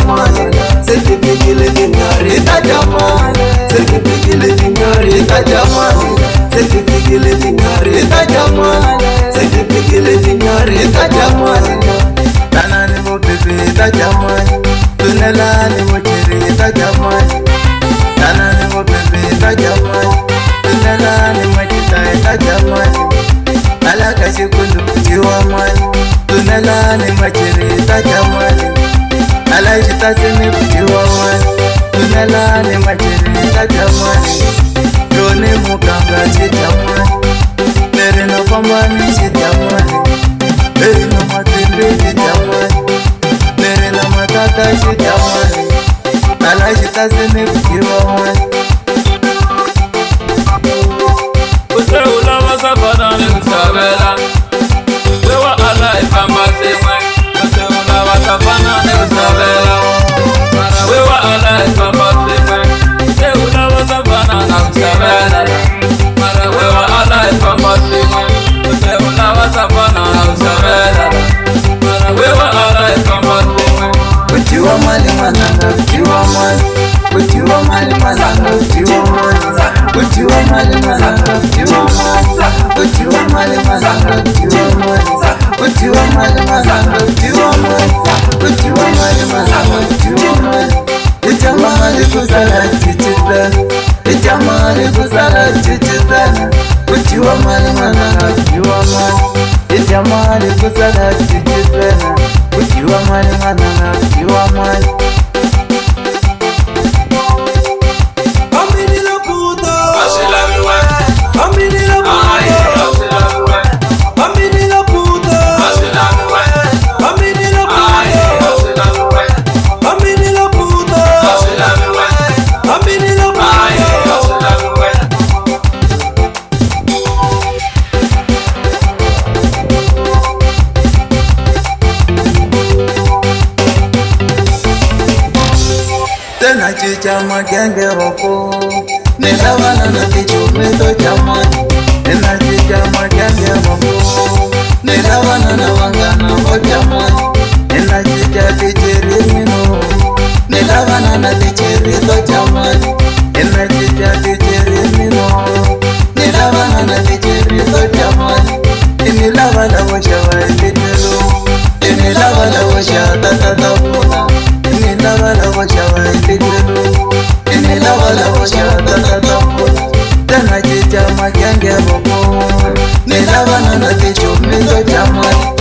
mali, se ti fikile tinyarhi hi ta dya mali, se ti fikile tinyarhi hi ta dya mali, se ti fikile tinyarhi hi ta dya mali, se ti fikile tinyarhi hi ta dya mali. Tanani vo bebe hi ta dya mali, tunelani vo cherry hi ta dya mali, tanani vo bebe hi ta dya mali, tunelani majita hi ta dya mali, ala ka xikundu ku dyiwa mali, tunelani macheri hi ta dya mali, ala xitasini ku dyiwa mali, tunelani macheri hi ta dya mali, Joni muganga xi dya mali, leri no fambani xi dya mali, leri no matimbi xi dya mali, leri na matata xi dya mali, ala xitasini ku dyiwa mali. U se u lava savana ni ku xavela we wa ala hi famba swin'we. U se u lava savana ni ku xavela mara we wa ala hi famba swin'we. U se u lava savana na ku xavela mara we wa ala hi famba swin'we. U se u lava savana na ku xavela mara we wa ala hi famba swin'we. Ku dyiwa mali mananga, ku dyiwa mali, ku dyiwa mali mananga, ku dyiwa mali, ku dyiwa mali mananga, ku dyiwa mali, ku dyiwa mali mananga, ku dyiwa mali, ku dyiwa mali mananga, ku dyiwa mali, ku dyiwa mali mananga, ku dyiwa mali. Hi dya mali ku sala chichitana, hi dya mali ku sala chichitana, ku dyiwa mali mananga, ku dyiwa mali, hi dya mali ku sala chichitana, ku dyiwa mali mananga, ku dyiwa mali. A swi laviwe, hayi a swi laviwe, a swi laviwe, hayi a swi laviwe, a swi laviwe, hayi a swi laviwe. Tena chicha magenge wako ni lavana na tichumi to jamani, tena chicha magenge wako ni lavana na wangana vo jamani, tena chicha tichiri mino ni lavana na tichiri to jamani, tena chicha tichiri mino ni lavana na tichiri to jamani, ni lavana vo xava hi ni lavana vo xava tata ta vona, ni lavana vo xava hi ni lavana vo xava tata ta vona, tena chicha magenge voko ni lavana na tichomi to jamani.